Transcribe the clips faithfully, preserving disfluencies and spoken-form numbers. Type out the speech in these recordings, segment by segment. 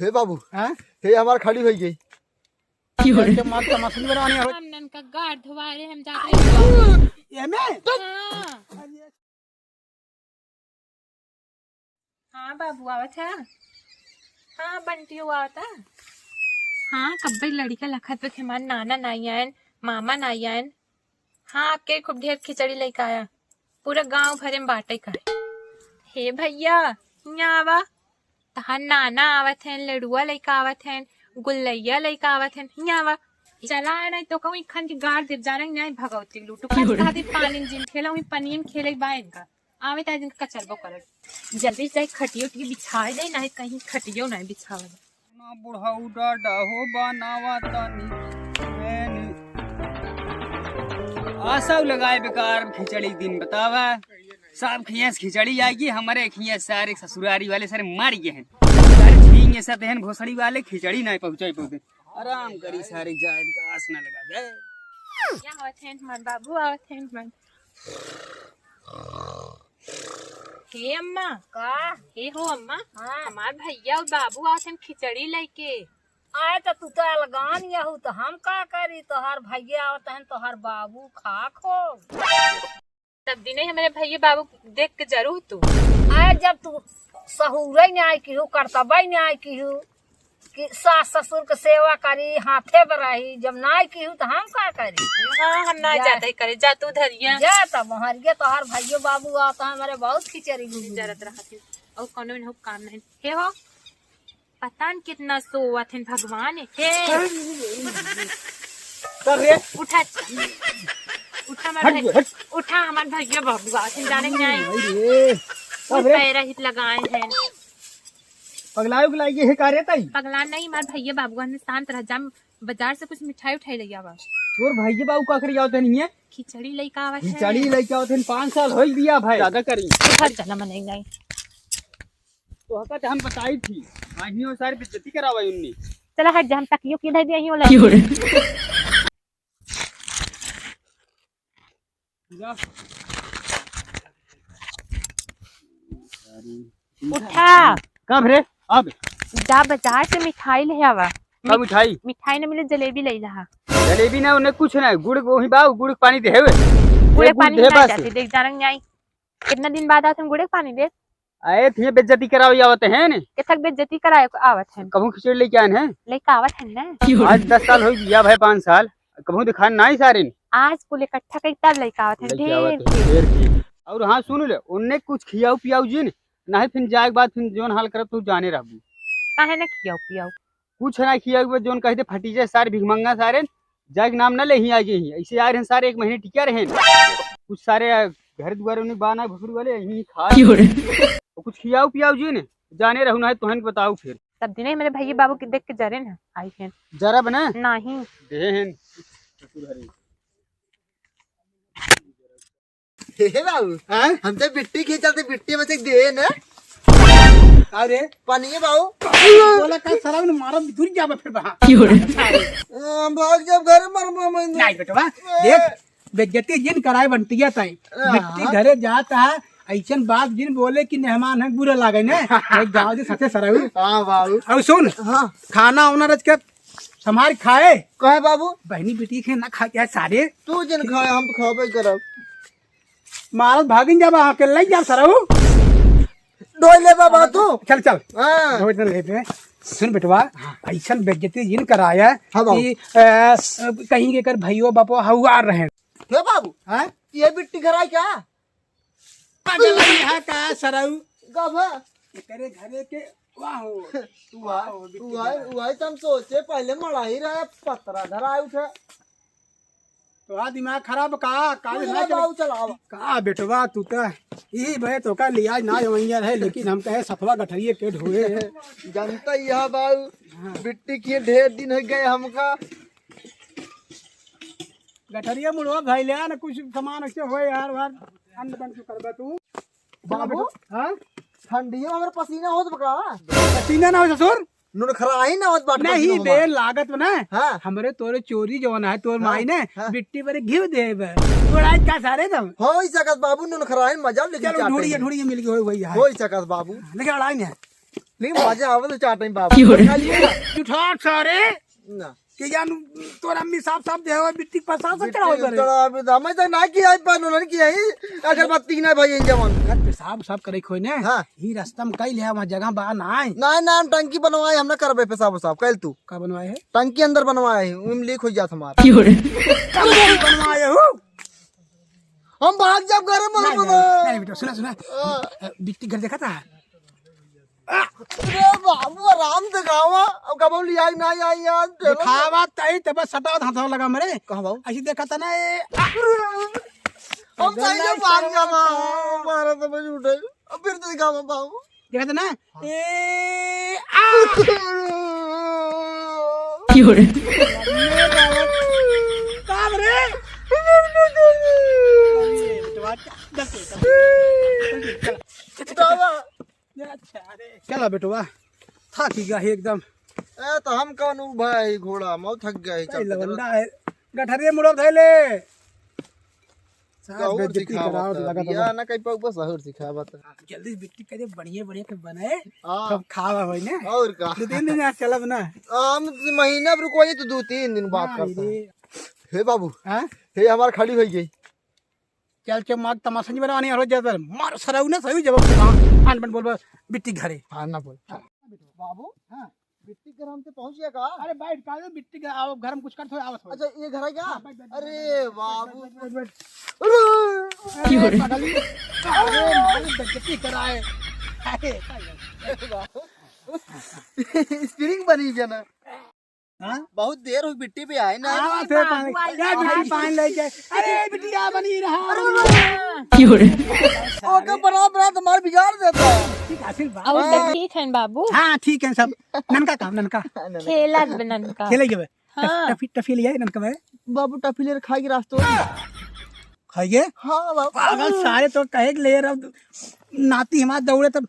हे बाबू, हाँ? हे हमार खड़ी होइ गई। के मार का मछली बनाने हो। हम नन का गाड़ धोवारे हम जाते हैं। ये में? हाँ। हाँ बाबू, आवत है। हाँ, बंटियो आवत है। हाँ, कब्बे लड़िका लखत बा कि हमार नाना नाई आयन, मामा नाई आयन। हाँ, आपके खूब ढेर खिचड़ी लइके आया, पूरा गांव भरे में बांटे का है। हे भइया, हियाँ आवा, तहार नाना आवत हैं, लड़ुआ लइके आवत हैं, गुल्लैया लइके आवत हैं, हियाँ आवा। चला आ, नहीं तो कहूँ इखन के गाड़ देब, जाने नहीं भगवती लूटू। कल कहा दे पानी में जिन खेला, वहीं पनिये में खेले बा इनका। आवे ताई दिन कचरबो करत। जल्दी से खटियो उठियो बिछाए दे, नहीं कहीं खटियो नहीं बिछावे। ना बुढ़ऊ डाडा हो बनावा तनी मैंने। आसा लगाए बेकार खिचड़ी दिन बतावा। सब खियस खिचड़ी आएगी, हमारे खियस सारे ससुरारी वाले सारे मर गए हैं। सारे ठीक है, सब हैं भोसड़ी वाले खिचड़ी नहीं पहुँचाई पहुँचे। आराम करी सारे जाए, इनका आस ना लगा दे। क्या आवत हैं हमार बाबू, आवत हैं हमार। हे अम्मा। का? हे हो अम्मा, हाँ। हमार भइया और बाबू आवत हैं खिचड़ी लइके। आए तो तू तो अलगान यहू, तो हम का करी? तोहार भइया आवत हैं, तोहार बाबू खाक हो। तब दिने हमरे भइया बाबू देख के जरूर तू। आए जब तू सहूरे नहीं आई किहू, करतबे नहीं आई किहू, कि सास ससुर के सेवा करी, हाथे पर रही, जब नाई किहू तो हम का करी? हाँ, हम ना जा। जाते करे, जा तू धरिया। जा तब हरिया तोहार भइयो बाबू आवत हैं, हमरे बहुत खिचड़ी घूमी। जरत रहत है, और कौनो इनहु काम नहीं। हे हो, पता न कितना सोवत हैं भगवान। हे। का रे? उठा, उठा हमार हट, भाई, हट। उठा हमार भइया बाबू आवत हैं, जाने के नहीं। अरे, का रे? पैर हित लगाए हैं। पगलाए उगलाए ये है का रे ताई? पगला नहीं, हमार भइया बाबू, हमने शांत रह जा, बाजार से कुछ मिठाई उठाई ले आवा। तोर भइया बाबू का करे आवत हैं? खिचड़ी लइके आवत हैं। खिचड़ी लइके आवत हैं, पाँच साल होइ गया भाई। ज्यादा करी। हट जाना, मने नहीं। तो हका हम बताई थी, आही और सारी बेइज्जती करावा उनने। चला हट जा, हम तकियो के धर दे, यहीं वाला। क्यों रे? उठा। कब रे? अब? जा बाजार से मिठाई ले आवा। कब मिठ-, मिठाई? मिठाई ना मिले, जलेबी ले ला। जलेबी ना, उन्हें कुछ ना, गुड़ वही बा, गुड़ के पानी दे हवे। गुड़ के पानी दे ना बस। जाते, देख जा रंग आई। कितना दिन बाद आवत हैं गुड़ के पानी दे? आए थे बेइज्जती करावे आवत हैं ने। केथक बेइज्जती करावे आवत हैं? कहूँ खिचड़ी लइके आन हैं। लइके आवत हैं ना। आज दस साल होइ गया भाई, पाँच साल। कहूँ दिखान नाई सारे ने। आज कुल इकट्ठा कई तब लइके आवत हैं, लइके आवत हैं, ढेर के। ढेर के। और हाँ सुन ले, उन्हें कुछ खियाऊ पियाऊ जिन, नाहीं फिर जाए के बाद फिर जौन हाल करब तू जाने रहबू। काहे ना खियाऊ पियाऊ? कुछ ना खियाऊ, जौन कह दे फटी जाए सारे भिखमंगा सारे, जाए के नाम ना ले ही आगे ही। ऐसे आए रहन सारे, एक महीने टिकिया रहन। कुछ सारे घर दुआरे उन्हें बा ना भोसड़ी वाले, यहीं खा। क्यों रे? और कुछ खियाऊ पियाऊ जिन, जाने रहू ना, तोहन के बताऊ फिर। तब दिने मेरे भैया बाबू के देख के जरे ना आई है। जरा बना? नहीं। देहन। हे बाबू, हाँ? हम तो बिट्टी खींचल थे, बिट्टी में से दे ना। अरे पानी है बाबू। बोला का सारा ने मारा दूर जाबे फिर बहा। क्यों रे? हम भाग जब घर मर मर नहीं बेटवा, देख बेइज्जती जिन कराए बनतिया ताई। हाँ। बिट्टी घरे जात है, ऐसन बात जिन बोले कि मेहमान है बुरा लागे ने। एक गाँव दे सते सरऊ। हाँ बाबू। और सुन, हाँ। खाना ओना रच के संभार खाए। कहे बाबू? बहनी बिट्टी के ना खा जाए सारे। तू जिन खाए, हम तो खाबे करब। मारत भागिन जाबा, अकेले ही जा सरऊ। ढोई ले बाबा तू। चल, चल। हाँ। ढोई ले पे। सुन बेटवा, हाँ। ऐसन बेइज्जती जिन कराया हाँ बाबू। कि, अ, कहीं के कर भइयो बापो हउआर रहे। हे बाबू, हाँ? ये बिट्टी घर आई क्या? पागल है यहाँ का सरऊ? गभ। तेरे घरे के वाह हो। तू आए, वाह हो, बिट्टी तू आए, घर। तू आए तो हम सोचे पहले मड़ाही रहे, पतरा धराए उठे। तोहार दिमाग खराब का? का चला दिमाग बाबू, चला आवा। का बेटवा, तू त ई भय तोका लियाज ना जवैया रहे, लेकिन हम कहे सफवा गठरिए के ढोए। जनता यह बाबू, हाँ। बिट्टी के ढेर दिन हो गए हमका। गठरिया मुड़वा भाई ले आ ना, कुछ सामान ऐसे होए यार, वार अन्न बन के करबा तू। बाबू? हाँ? ठंडिया में हमरे पसीना होत बा का? पसीना ना हो ससुर? नुनखराही ना होत बाटे नहीं पसीना बे, हमार। लागत बा ना। हाँ। हमरे तोरे चोरी जवन है, तोर हाँ, माई ने हाँ। बिट्टी बरे घिव दे बे। तोड़ा का सारे दम। हो ही सकत बाबू, नुनखराही मजा लेके चलो, जाते ढूंढिए, हैं। ढूंढिए, मिल गई, हो गई है। हो ही सकत बाबू। लेकिन अड़ाई नहीं। लेकिन मजा आवे तो चार टाइम बाबू। क्यों रे? खा लिए ना। उठा सारे। ना। कि जान तोर अम्मी साफ साफ दे हो, बिट्टी के पास साफ साफ चढ़ाओ बिट्टी करे। चढ़ाओ, अभी तो हमें तो ना किया है, पर उन्होंने किया ही। अगरबत्ती की ना भाई, इन जवान। अगर पेशाब साफ करे खोई ने, हाँ। ही रास्ता में कई लिया, वहाँ जगह बा ना है। ना, ना, हम टंकी बनवाए, हम ना करबे पेशाब साफ, कल तू। का बनवाए है? टंकी अंदर बनवाए है, उम लीक हो जात हमार। क्यों रे? टंकी बनवाए हो? हम भाग जाब घरे मर नहीं, बना। नहीं, नहीं बेटा, सुना, सुना। हाँ। अ, बिट्टी घर देखा था? अरे बाबू, आराम से खावा। अब कबो लियाई ना आई यार। दिखावा तई तब सटावत हाथवा लगा मरे। कहाँ बाबू? ऐसी देखा था ना, ए, हम सही है, भाग जावा। मारा तो मैं उठे। अब फिर से दिखावा बाबू। देखा था ना? हाँ। ए, आ! क्यों रे? काम रे? चला बेटवा, थाकी गया है एकदम। ए, तो हम कौन उ भाई घोड़ा, मऊ थक गया है, चल, चल, चल। लवंडा है, गठरिया मुड़ो धैले। साहब गहूर बेइज्जती सिखावत करावत है। लगत बिया बा। ना कहीं पर बस सहूर सिखावत है। जल्दी से बिट्टी करे, बढ़िया बढ़िया के बनाए, हाँ। तब खावा होई ना। और का? दो तीन दिन यहाँ चलब ना। हम महीना रुको, ये तो दो तीन दिन बात हाँ, करता है। ये। हे बाबू, हाँ? हे हमार खाली हो गई। चल चल, मार तमाशा नहीं बनावा, नहीं हरो जाता। मार सराऊ ना, सही जवाब। हाँ, आन बन बोल बस, बिट्टी घरे। हाँ, ना बोल। बाबू, हाँ। बिट्टी घर हमसे पहुँच गया का? अरे बैठ, का रे बिट्टी घर, आओ, घर में कुछ कर, थोड़ा आवत हो। अच्छा, ये घर है क्या? हाँ, बैठ, बैठ, अरे बैठ, बैठ, बाबू। बैठ, बैठ, बैठ, बैठ। अरे, अरे, पागल। अरे, मारी बेइज्जती कराए। अरे, बाबू। स्प्रिंग बनी गया ना। हाँ? बहुत देर हो बिट्टी पे आए ना। हाँ, फिर बाबू पानी। आई क्या गया। बिट्टी पानी लेके? अरे, बिटिया बनी रहा। अरे, क्यों रे? ओके, बना, बना, तुम्हारे बिगाड़ देता है। ठीक है, आशीर्वाद। और सब ठीक है बाबू? हाँ, ठीक है सब। ननका काम, ननका। खेला बे ननका। खेले के बे। हाँ। टफी, टफी ले आए ननका बे। बाबू, टफी ले खाई के रास्तों में। खाई के? हाँ, बाबू। पागल सारे तो कहे के ले रहा, नाती हमार दौड़े तब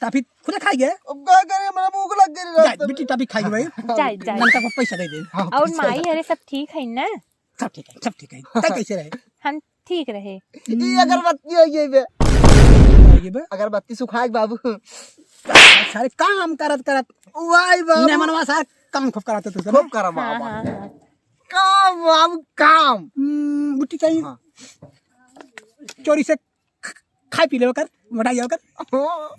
टफी खुदे खाई गए। अब का करे, मेरा भूख लग गई जा, रास्ते में। बिट्टी टफी खाई भाई। जाए, जाए। ननका को पैसा दे दे। हाँ, और पैसा माई दे। अरे सब ठीक है ना? सब ठीक है, सब ठीक है। तब कैसे रहे? हम ठीक रहे। ये अगरबत्ती हो गई बे। हो गई बे? अगरबत्ती सुखाए बाबू। सारे काम करत करत। वाई बाबू। मेहमानवा सारे काम खूब कराते तू, खूब करा हाँ, बाबा। हाँ, हाँ। काम बाबू, काम। हम्म, बुट्टी चाहिए। हाँ। चोरी से ख-, खाए पी लेवे कर, मोटा जावे कर। हाँ।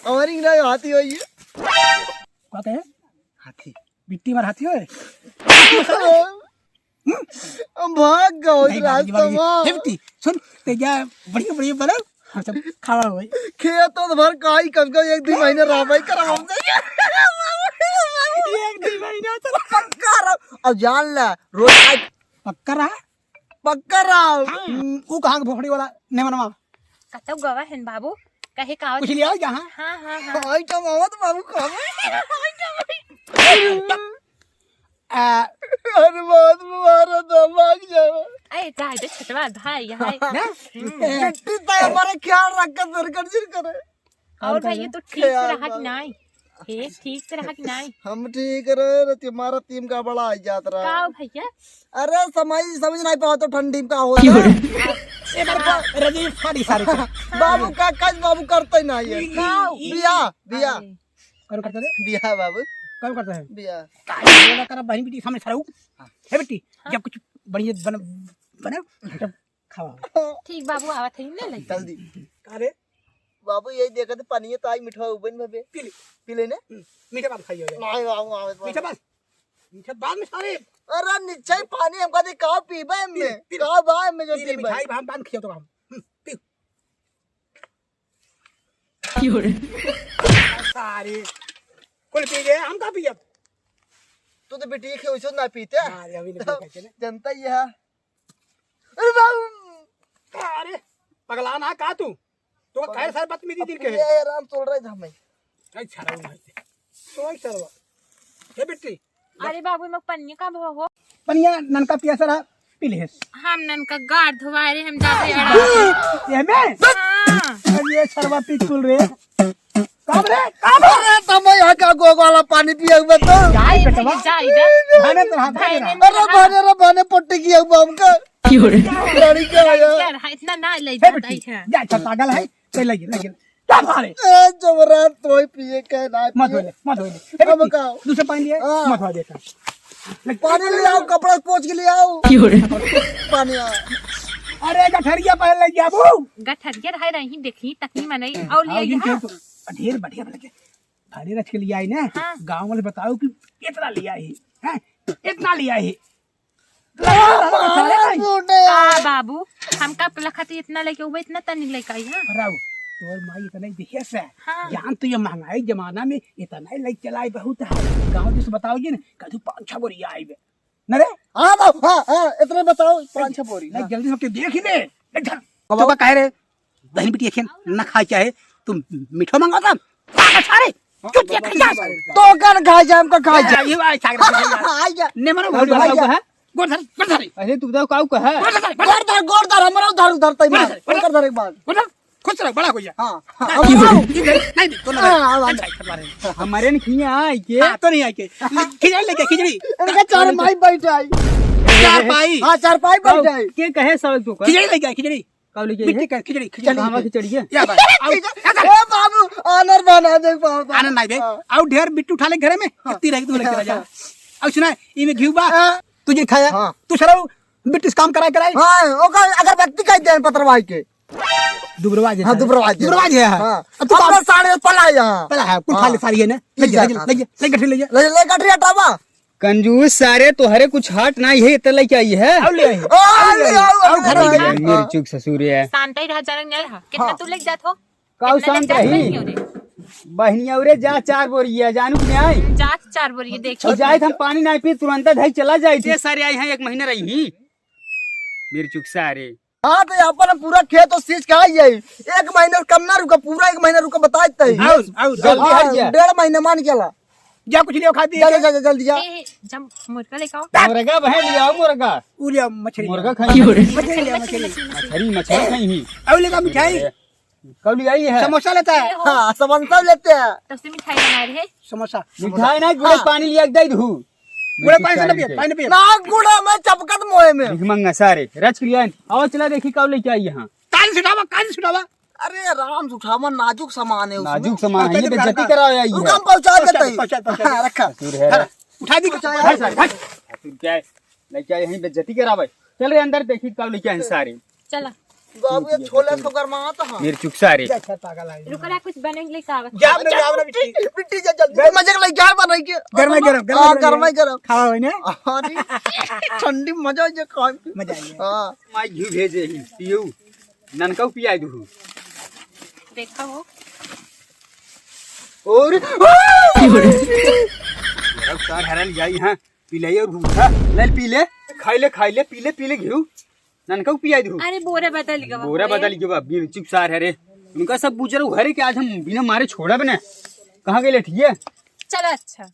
हमारी ना हाथी होई है। का कहे? हाथी। बिट्टी मार हाथी होए। हम भाग गए नहीं, भाग, रास्ता भाग, में। हे बिट्टी, सुन, ते जा बढ़िया, बढ़िया बना, हम सब खावा होई। खेत तो भर काई कब का एक दो महीने रह भाई करा हमसे। एक दो महीना चला। पक्का रहा। अब जान ला, रोज आज पक्का रहा? पक्का रहा। हाँ। हम्म, ऊ कहाँ के भोपड़ी वाला नेमनवा? कतौ गवा है न बाबू, कहे का कुछ लिया क्या? हाँ, हाँ, हाँ। आई तो मामा तो बाबू खावे। आ, अरे बात मारा था, भाग जावा। अरे जाए दे छोटवा भाई, हाय। ना? हम्म। बेटी तो हमारा ख्याल रख कर दरकर जिन करे। और और भाई, ये कहे? तो ठीक से ख्याल रहा कि बाबू। नहीं? हे, ठीक से रहा कि नहीं? हम ठीक रहे रे, तुम्हारा टीम का बड़ा आ जात रहा। का हो भैया? अरे, समझ, समझ नहीं पाओ तो ठंडी में का होता है? क्यों रे? ए, बाबू, का रजी फाड़ी सारे के। बाबू का कज बाबू करते ही नहीं है। ई, ई, ई। बिया, बिया। अरे। कौन करता रे? बिया बाबू। कौन करता है? बिया। का बोला कर बहन बेटी सामने सराऊ। हाँ। हे बेटी, हाँ। जब कुछ बढ़िया बन-, बने, जब खावा। ठीक बाबू, आवत है, ले ले। जल्दी। का रे? बाबू, यही देखत पनिया तो आई मिठवा उबन भबे। पी ले। पी ले ने? हम्म, मीठा बात खाइए। नहीं बाबू, आवत मीठा बात। मीठा बात में सारे। अरे निश्चय पानी हमका दे, का पीबे में? पी ले। का बा में जो पी ले, पीबे? मिठाई हम बांध खिया तो हम। हम्म, पी। क्यों रे? सारे। कुल पी गए, हम का पियब? तू तो बेटी के उसे ना पीते। हाँ, अभी नहीं पी पाते ना। जनता ही है। अरे बाबू। अरे, पगला ना का तू? तो पगला। खैर सारे बदतमीजी दिन के है। ये आराम चल रहा है हमें। अच्छा, रहू भाई। तो ही सरवा। हे बिट्टी। अरे बाबू, मैं पनिया का भाव हो? पनिया ननका पिया सरा पी ले। हम ननका गार धोवाए रे, हम जाते हैं। ये में? हाँ। अरे ये सरवा पी चुल रे। कब रे? कब? अरे, तब मैं यहाँ का गोग वाला पानी पिया हुआ तो। जाए अरे बेटवा। भैया, जाए इधर। भाने तो हाथ भाने लगा। अरे, भाने, अरे, भाने पट्टी किया हुआ हमका। क्यों रे? लड़ी का आया। यार, इतना ना ले अरे जाता बेटी, है। जा, अच्छा पागल है। चल, लगे, लगे। का भारे? ए, जबरा तोय पिए के ना मत पिए। होले, मत होले। ए, अब बिट्टी, का? दूसरा पानी लिया, हाँ। मत होले का। पानी ले आओ, कपड़ा पोंछ के ले आओ। क्यों रे? पानी आ। अरे, गठरिया पहन ले जाबू। गठरिया रहे रही, देखी, तकनी मनई, और ले आओ, आई, जिनके हाँ। तो ढेर बढ़िया लगे। भारी रच के ले आई ना। हाँ। गाँव वाले बताओ कि इतना ले आई, हैं? इतना ले आई। का बाबू, हमका लखत इतना लेके, वो इतना तनी लेके आई, हाँ? अरे, तोर माई इतना ही दिखे से। हाँ। जान तू ये महंगाई जमाना में इतना ही लेके चलाई बहुत है। गाँव जैसे बताओगी ना, कभी पाँच छह बोरी आई बे। न रे? हाँ बाबू, हाँ, हाँ, इतने बताओ, पाँच छह बोरी, नहीं, हाँ। जल्दी होके देख ही ले। देख, बाबू। तो कह रहे, बहन बिटिया खेन न खाए चाहे, तुम मीठो मंगाता? पागल सारे, चुप से खा जा। तो कन खाए जाए, हमको खाए जाए। ये भाई, सागर, आइए। ने मरो, भाई, भाई, भाई, है? गोड़ धर, गोड़ धर। अरे, तू बताओ, काऊ कहा? गोड़ धर, गोड़ धर, गोड़ धर, हमरा उधर, उधर तई गोड़ मार। धर, गोड़ धर। गोड़ धर एक बार। गोड़ धर, खुश रहो, बड़ा हो गया। हाँ, हाँ, हाँ, हाँ। नहीं, नहीं, तो ना। हाँ, हाँ, हाँ। अच्छा, अच्छा, मारे। हमारे ने खिया आए के? हाँ, तो नहीं आए के। खिचड़ी लेके, खिचड़ी। इनका चार माई बैठ आई। चार पाई। हाँ, चार पाई बैठ आई। के कहे साल तू का? खिचड़ी लेके आए, खिचड़ी। का लेके आई बिट्टी है? का खिचड़ी, खिचड़ी। कहाँ खिचड़ी है? या बात। आओ। ए बाबू, आनर बना दे बाबू। आनर नहीं बे। हाँ। आओ ढेर बिट्टू उठा ले घरे में। हाँ। इतनी रही तू लेके जा। हाँ। अब सुना, इमे घिउ बा। हाँ। तुझे खाया। हाँ। तू सरऊ बिट्टू से काम कराए कराए। हाँ, ओकर अगरबत्ती कह दे पतरवाई के। दुबरवा जे हाँ, है। दुबरवा जे। दुबरवा जे है। हाँ। अब तू अपना काम सारे पला यहाँ। पला है, कुल हाँ। खाली सारी है ना। ले जा, ले जा, ले जा, ले गठरी ले जा। ले, ले गठरी हटावा। कंजूस सारे, तोहरे कुछ हाट नाहीं है, इतना लेके आई है। आओ ले आई। ओ, आओ ले आओ, आओ, आओ, घर में आओ। ले आओ। मेरी चूक ससुर है। शांत ही रह, जाने नहीं है। कितना हाँ। तू लेके जात हो? काऊ कितना शांत लेके जात रही? नहीं हो रे? बहनिया रे, जा चार बोरी है, जानू कि नहीं? जा चार बोरी, देख। और जाए तो हम पानी नहीं पी, तुरंत धई चला जाए। ये सारे आई हैं, एक महीना रही ही। मेरी चूक सारे। हाँ, तो अपन पूरा खेत और सींच के आई जाई। एक महीना कम ना रुका, पूरा एक महीना रुका, बताए तई। आउर, आउर, जल्दी आउर। हट जा। डेढ़ महीना मान के ला। जा कुछ लियो खा दिए जा, के। जा, जा, जल्दी जा। ए, ए, जब मुर्गा लेके आओ। मुर्गा बहन ले आओ, मुर्गा। उ लिया मछली। मुर्गा खाई। मछली लिया, मछली। मछली, मछली खाई ही। आउर लेगा मिठाई। कब ले आई है? समोसा लेता है। हाँ, समोसा लेते हैं। तब से मिठाई बना रहे। समोसा। मिठाई ना, गुड़ हाँ। पानी लिया के दे दू। गुड़ पानी से ना पिए, पानी पिए। ना, गुड़ में चपकत मोहे में। भिखमंगा सारे, रच के लिया। आओ चला देखी कब लेके आई यहाँ। कान सुनावा, कान सुनावा। अरे राम सुठावन नाजुक सामान है उसमें। नाजुक सामान है, ये बेइज्जती करावे आई है। रुक, हम पहुंचा देते हैं। पहुंचा, पहुंचा। हाँ, रखा। ससुर है। हाँ, उठा दी। पहुंचा यार। भाई, भाई। ससुर क्या है? लेके आए यहीं बेइज्जती करावे। चल रे अंदर देखी कब लेके आए सारे। चला। बाबू, ये छोले तो गरमात है। मेरी चुक सारे। जा, अच्छा, पागल आ गया। रुको ना, कुछ बने लेके आवे। जा, बने, जा, बने, बिट्टी। बिट्टी, जा, जल्दी। मजे के लिए क्या बनाई के? गरमाई गरम, हाँ, गरमाई गरम। गरमाई गरम। खावा होई ना? अरे, ठंडी मजा आ जाए खाए में। मजा आ जाए। हाँ। माई घी भेजे ही, पियो। ननका पियाई दू। देखा हो। और मेरा सार हरल जाई, हाँ। पी ले और भूखा। ले पी ले, खाई ले, खाई ले, पी ले, पी ले घिउ। ननका पियाई दू। अरे बोरा बदल गवा बोरा बोरे। बदल गवा, बीर चुप सार है रे। उनका सब बुजर घर के आज हम बिना मारे छोड़ा बने। कहाँ गए लेठिए? चलो अच्छा।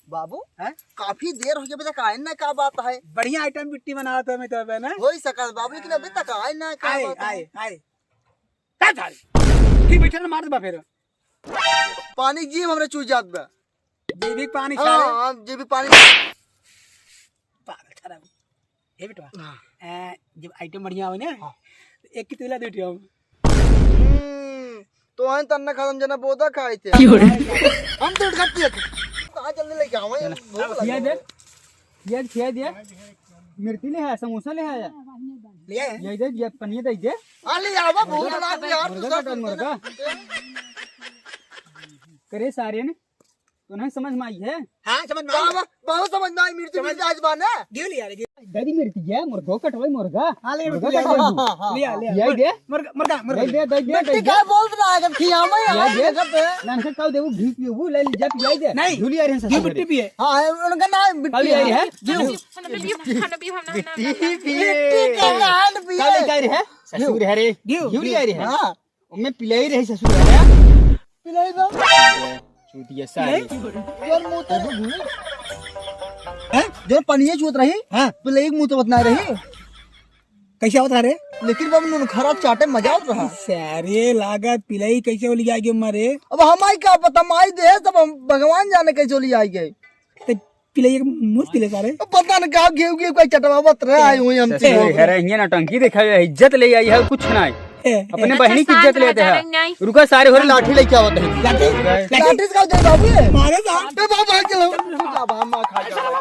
बाबू, हैं? काफी देर हो गया, अभी तक आए ना, का बात है? बढ़िया आइटम बिट्टी बनावत है मैं तो अबे ना। हो ही सकल बाबू, लेकिन अभी तक आए ना, का आए, बात है? आए, आए। का थारी? की बैठे ना मार दबा फिर। पानी जी हमरे चू जात बा। जी भी पानी हाँ, खा ले। हाँ, जी भी पानी। पागल खराब। हे बेटवा, हाँ। ए, जब आइटम बढ़िया हो ना, हाँ। तो एक की तुला दे दियो। हम्म, तो आइन तन्ना खत्म जना बोदा खाए थे। क्यों रे? हम तो उठ खाती है। कहाँ जल्दी लेके आओ, चला। भूख लगी खिया दे, है। खिया दे, खिया दे। मिर्ची ले आया, समोसा ले आया। ले आए? ये दे, ये पनीर दे दे। हाँ, ले आवा, भूख लग गई यार, मुर्गा तू सब कटन मुर्गा। करे सारे ने। तो नहीं समझ में आई है? हाँ, समझ में आई। बाबा, बहुत समझ में आई, मिर्ची समझ मिर्ची आज बा ना। दियो लिया रे, दियो। दादी मिर्ची है, मुर्गो कटवाई मुर्गा। हाँ, ले, मुर्गा मिर्ची कटवाई ले। दू। हाँ, हाँ, लिया, हाँ। लिया। यही दे। मुर्गा, मुर्गा, मुर्गा। दे दे, दे दे, मिर्ची दे दे। क्या बोल रहा है, जब खियावे यार, यही दे। जगह पे। नान से काऊ देबू, घी पियबू, ले ले, जा पियाई दे। नहीं। झूली आ रहे हैं ससुर घी है। पिए। हाँ, उनका नाम काऊ बिट्टी ले आई है। है। जी। खाना पियो, खाना पियो, हम ना, ना, ना, ना। बिट्टी पिए। बिट्टी का नाम पिए। काऊ ले आई रहे हैं? ससुर है रे। घी, घी ले आई रहे हैं। हाँ। ओमे पिलाई रही ससुर है। पिलाई बा। चूतिया सारी। पिलाई? जोन मुंह तो हैं? जोन पनिया चूत रही? हाँ। पिलाई के मुंह तो बतना रही? कैसे होता रे? लेकिन बाबू नून खरा चाटे मजा आवत रहा। सारे लागत पिलाई कैसे होली आगे मरे? अब हमारी का पता, माई दे सब हम भगवान जाने कैसे होली आई गए। तो पिलैया के मुंह पिले सारे। पता न का घेव घेव का चटवावत रहे आए हुए हम ससुर तो। है रे, हियां नौटंकी देखावे, इज्जत ले आई है, कुछ ना है। अपने बहिनी की इज्जत लेते हैं। रुका, सारे होरे लाठी लेके आवत है। लाठी, लाठी से का दे बाबू ये? मारे साहब। ए बाबू, भाग चलो। बाबा, माँ खा जाओ।